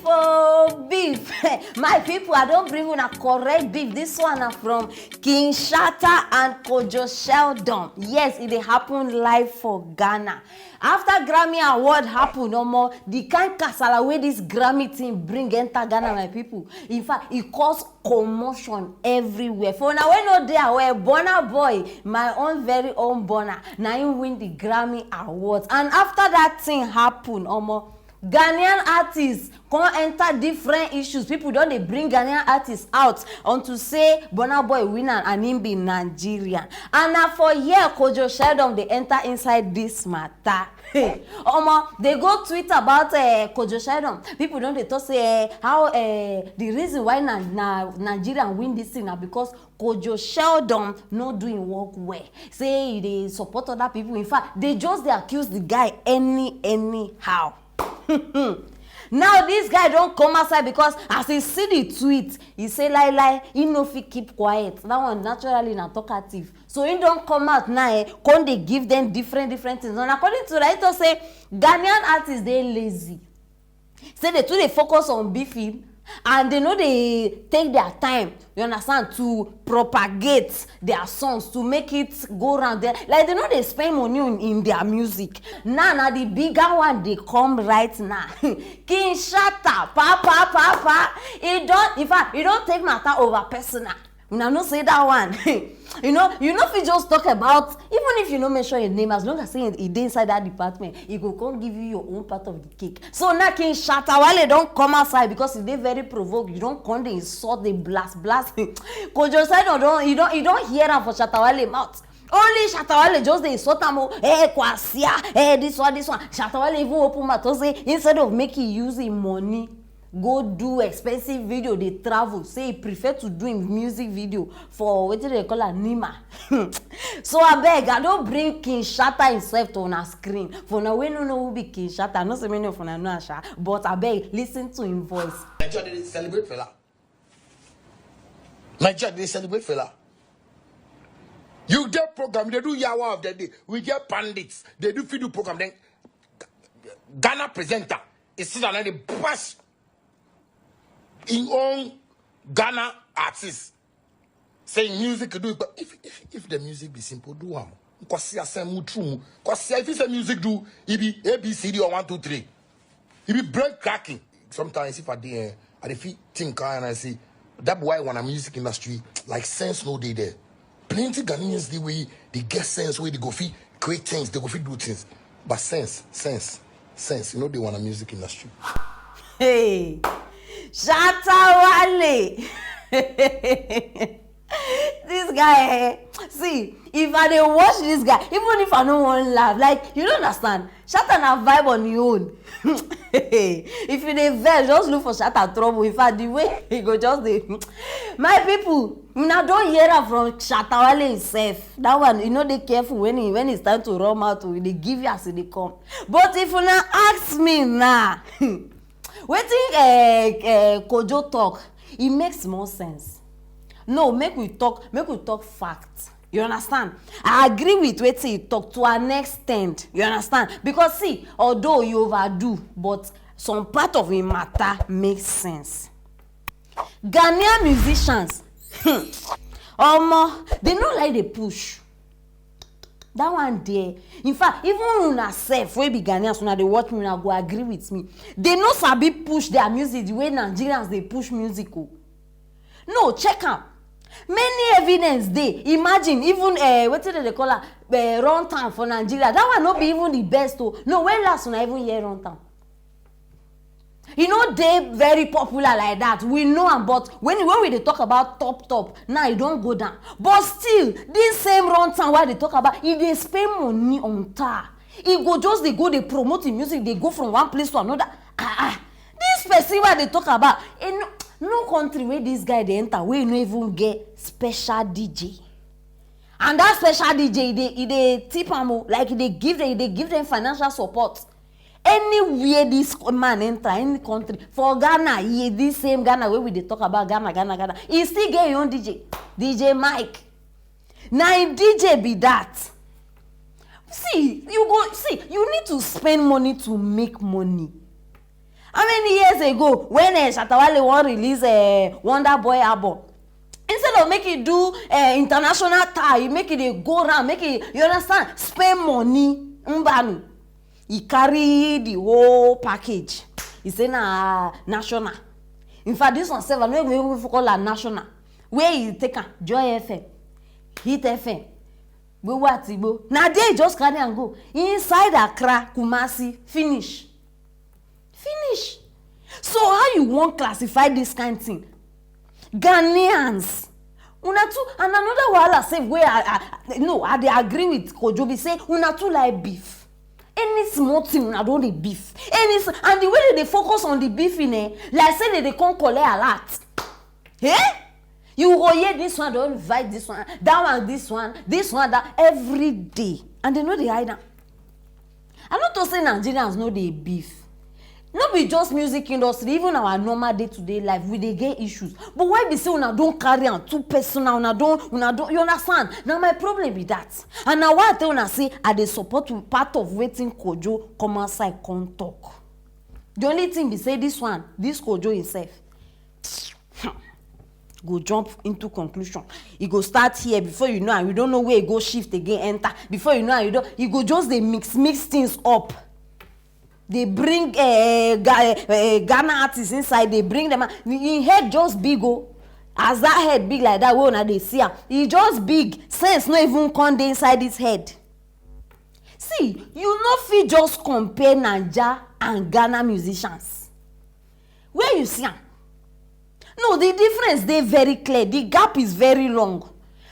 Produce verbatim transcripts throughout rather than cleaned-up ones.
For beef, my people, I don bring una correct beef. This one na from King Shatta and Kojo Sheldon. Yes, e dey happen live for Ghana. After Grammy Award happen, omo, the kind kasala wey this Grammy thing bring enter Ghana, my people. In fact, e cause commotion everywhere. For una wey no dey aware, Burna Boy, my own very own Burna, na him win the Grammy Awards. And after that thing happen, omo, Ghanaian artists come enter different issues. People don dey bring Ghanaian artists out unto say Burna Boy win am and him be Nigerian. And na for here Kojo Sheldon dey enter inside this matter. Omo, they go tweet about uh, Kojo Sheldon. People don dey talk say uh, how uh, the reason why na, na Nigerian win this thing na because Kojo Sheldon no do him work well. Say he dey support other people. In fact, they just dey accuse the guy any anyhow. Now this guy don come outside because as he see the tweet, he say lie lie, he no fit keep quiet. That one naturally na talkative. So he don come out now, eh, come dey give them different different things. And according to Raito say, Ghanaian artists dey lazy. Say they too dey focus on beefing and they no dey take their time, you understand, to propagate their songs, to make it go round there. Like they no dey spend money on, in their music. Now na the bigger one dey come right now. King Shatta, pa pa pa pa. E don, in fact, e don take matter over personal. Una know say that one. You know, you no fit just talk about, even if you no mention his name, as long as say e dey inside that department, e go come give you your own part of the cake. So now King Shatta Wale don come outside because e dey very provoked. You don come dey insult, dey blast blast. Kojo Side don, you don, you don hear am for Shatta Wale mouth. Only Shatta Wale just dey insult am o. Eh, kwasia, eh, this one, this one. Shatta Wale even open mouth to say instead of make he use him money go do expensive video, dey travel, say he prefer to do him music video for wetin they call am, Nima. So abeg, I don bring King Shatta himself to una screen. For una wey no know who be King Shatta, I know say many of una know am sha, but abeg, listen to him voice. Nigeria dey celebrate Fela. Nigeria dey celebrate Fela. You get program, they do yawa of the day. We get bandits, they do fit do program. Then Ghana presenter is sit down and they bash in own Ghana artists. Say music do it, but if if if the music be simple, do am. Kwasia send mu true mu. Kwasia, if you say music do, it be A B C D or one two three. It be brain cracking. Sometimes if I dey, eh, I dey feel think and I say that boy wanna music industry like sense no dey there. Plenty Ghanaians dey wey dey get sense, wey dey go fit create things, dey go fit do things. But sense, sense, sense, you know they wanna music industry. Hey, Shatta Wale. This guy, eh, see, if I dey watch this guy, even if I no wan laugh, like, you no understand. Shatta na vibe on him own. If you dey vex, just look for Shatta trouble. In fact, the way he go just dey, my people, una don hear am from Shatta Wale himself. That one, you no dey careful when he, when it's time to run out, we dey give you as e dey come. But if una ask me now, wetin uh, uh, Kojo talk, e make small sense. No, make we talk, make we talk fact. You understand? I agree with wetin he talk to an extent. You understand? Because see, although you overdo, but some part of him matter makes sense. Ghanaian musicians, hmm, omo, they no like dey push. That one there. In fact, even una sef wey be Ghanaians, una dey watch me, una go agree with me. They no sabi push their music the way Nigerians dey push music o. No, check am. Many evidence dey. Imagine even uh, wetin dem dey call am, uh, run town for Nigeria. That one no be even the best o. No, when last una even hear run town? E no dey very popular like that, we know am, but when when we dey talk about top top now, e don go down. But still, this same run town wey I dey talk about, e dey spend money on tar. E go just dey go dey promote him music, dey go from one place to another. Ah ah, this person wey I dey talk about, e no, no country wey this guy dey enter wey e no even get special D J. And that special D J, e dey, e dey tip am o, like e dey give them, e dey give them financial support. Anywhere this man enter, any country, for Ghana, he, this same Ghana wey we dey talk about, Ghana, Ghana, Ghana, he still get him own D J, D J Mike. Na him D J be that. See, you go see, you need to spend money to make money. How many years ago, when uh, Shatawale wan release uh, Wonder Boy album, instead of make e do uh, international tie, make e dey go round, make e, you understand, spend money, mbanu, e carry the whole package. E say na national. In fact, this one sef, I no even fit call am national. Where e take am? Joy F M, Hit F M, Gbowo Atigbo. Na there e just carry am go. Inside Accra, Kumasi, finish. Finish. So how you wan classify this kind thing? Ghanaians. Una too, and another wahala sef wey I, I, no, I dey agree with Kojo be say una too like beef. Any small thing una don dey beef. Any s-, and the way dem dey focus on the beefing, eh, like say dem dey come collect alert. Eh? You go hear this one don invite this one, that one this one, this one that, every day. And dem no dey hide am. I no talk say Nigerians no dey beef. No be just music industry, even our normal day to day life, we dey get issues. But why be say una don carry am too personal, una don, una don, you understand? Na my problem be that. And na why I tell una say I dey support part of wetin Kojo come outside come talk. The only thing be say this one, this Kojo himself, go jump into conclusion. E go start here, before you know am, you don't know where e go shift again, enter. Before you know am, you don't, e go just dey mix, mix things up. Dey bring uh, Ga-, uh, Ghana artists inside, dey bring them out. Im head just big o. As that head big like that, wey una dey see am, e just big. Sense no even come dey inside this head. See, you no fit just compare Naija and Ghana musicians. Where you see am? No, the difference dey very clear. The gap is very long.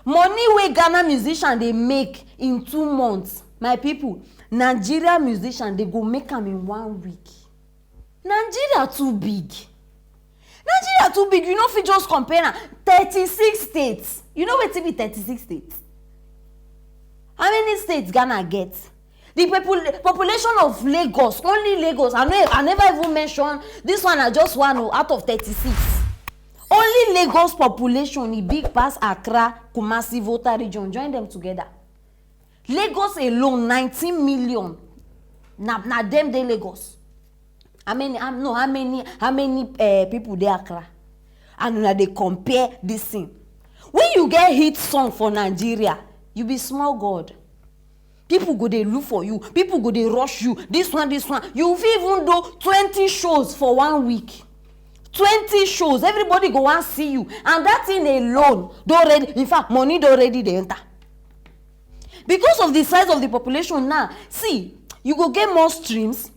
Money wey Ghana musician dey make in two months, my people, Nigeria musician dey go make am in one week. Nigeria too big. Nigeria too big. You no fit just compare am. Thirty-six states. You know wetin be thirty-six states? How many states Ghana get? The popul-, population of Lagos, only Lagos. I no, I never even mention this one. Na just one o, out of thirty-six. Only Lagos population e big pass Accra, Kumasi, Volta region. Join them together. Lagos alone, nineteen million. Na, na dem dey Lagos. How many, how, no, how many, how many uh, people dey Accra? And una dey compare this thing. When you get hit song for Nigeria, you be small God. People go dey look for you. People go dey rush you. This one, this one. You fit even do twenty shows for one week. Twenty shows. Everybody go wan see you. And that thing alone don already, in fact, money don already dey enter. Because of the size of the population now, see, you go get more streams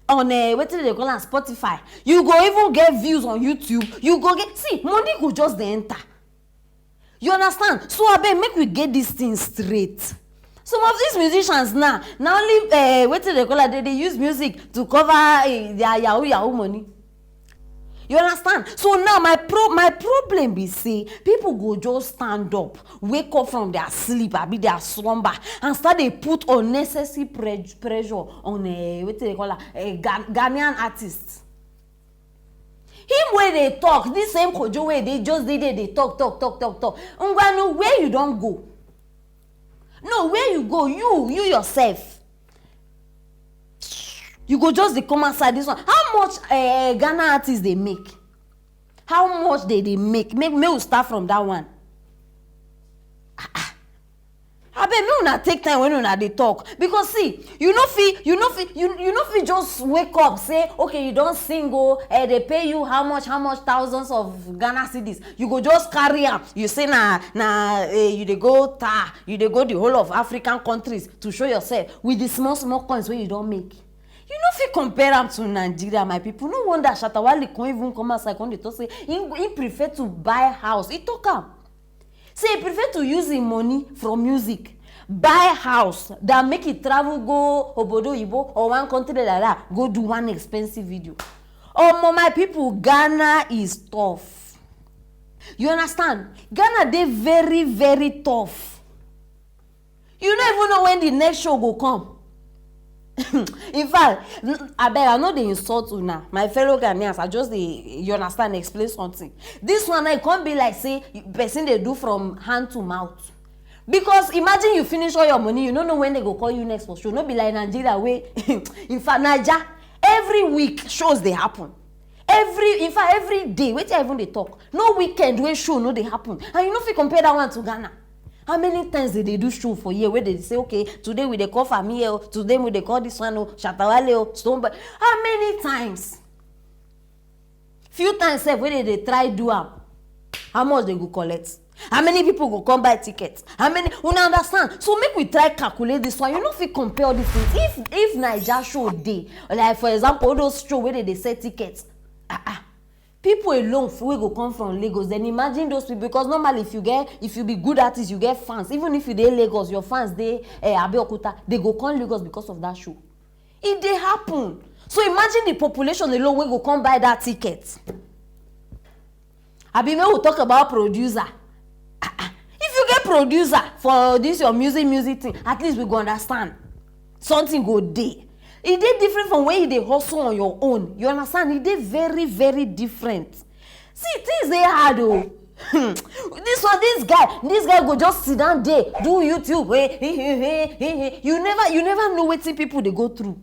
on uh, wetin dem dey call am, Spotify. You go even get views on YouTube. You go get, see, money go just dey enter. You understand? So abeg, make we get this thing straight. Some of these musicians now, na only uh, wetin dem dey call am, dem dey use music to cover uh, their yahoo yahoo money. You understand? So now my pro-, my problem be say people go just stand up, wake up from their sleep, abi their slumber, and start dey put unnecessary pre-, pressure on uh, wetin dem dey call am, uh, Ghan-, Ghanaian artists. Him wey dey talk, this same Kojo wey dey just dey there dey talk, talk, talk, talk, talk. Ngwanu, where you don go? No, where you go? You, you yourself. You go just dey come outside this one. How much uh, Ghana artists dey make? How much dey dey make? Make, make we start from that one. Ah, ah. Abeg, make una take time when una dey talk, because see, you no fit, you no fit, you, you no fit just wake up say, okay, you don sing o, eh, dey pay you how much, how much thousands of Ghana cedis. You go just carry am. You say na, na eh, you dey go tar, you dey go the whole of African countries to show yourself with the small small coins wey you don make. You no fit compare am to Nigeria, my people. No wonder Shatta Wale come even come outside come dey talk say he, he prefer to buy house. He talk am. Say he prefer to use him money from music, buy house, than make he travel go obodo oyibo or one country like that, go do one expensive video. Omo, my people, Ghana is tough. You understand? Ghana dey very, very tough. You no even know when the next show go come. In fact, n-, abeg, I no dey insult una, my fellow Ghanaians. I just dey, you understand, explain something. This one now, e come be like say person dey do from hand to mouth. Because imagine you finish all your money, you no know when dem go call you next for show. No be like Nigeria wey, in fact, Naija, Every week shows dey happen. Every, in fact, every day, wetin I even dey talk, no weekend wey show no dey happen. And you no fit compare that one to Ghana. How many times they dey do show for year wey they say, okay, today we dey call Fami o, today we dey call this one o, Shatawale o, Stone Boy? How many times? Few times sef wey they dey try do am, how much they go collect? How many people go come buy ticket? How many? Una understand? So make we try calculate this one. You no fit compare all these things. If if Naija show dey, like, for example, all those show wey they dey sell tickets, ah ah, people alone wey go come from Lagos, then imagine those people, because normally if you get, if you be good artist, you get fans. Even if you dey Lagos, your fans dey, eh, Abeokuta, they go come Lagos because of that show. E dey happen. So imagine the population alone wey go come buy that ticket. Abi make we talk about producer. Ah ah. If you get producer for this your music music thing, at least we go understand. Something go dey. E dey different from when you dey hustle on your own. You understand? E dey very, very different. See, things dey hard o. Hmm. This one, this guy, this guy go just sit down there, do YouTube. Hey, hey, hey, hey, hey, hey. You never, you never know wetin people dey go through.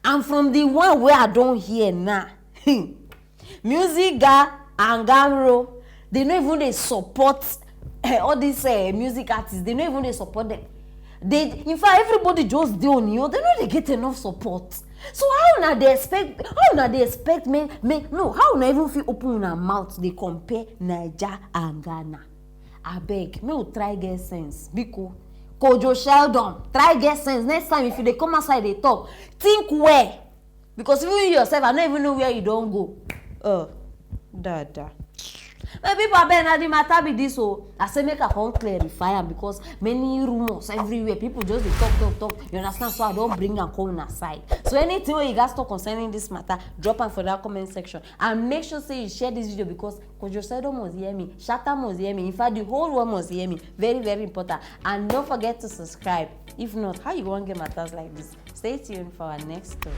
And from the one wey I don hear now, hmm, Music Ga and Gamro, they no even dey support, eh, all these, eh, music artists. They no even dey support them. They, in fact, everybody just dey on your own. They no dey get enough support. So how una dey expect? How una dey expect me? Me no. How una even fit open una mouth dey compare Naija and Ghana? Abeg, make we try get sense, biko. Kojo Sheldon, try get sense. Next time, if you dey come outside dey talk, think well. Because even you yourself, I no even know where you don go. Uh, da da. My people, abeg, na the matter be this o. I say make I come clarify am because many rumors everywhere. People just dey talk, talk, talk. You understand? So I don bring am come una side. So anything wey you guys talk concerning this matter, drop am for that comment section. And make sure say you share this video because Kojo Sedo must hear me, Shatta must hear me. In fact, the whole world must hear me. Very, very important. And don't forget to subscribe. If not, how you wan get matters like this? Stay tuned for our next story.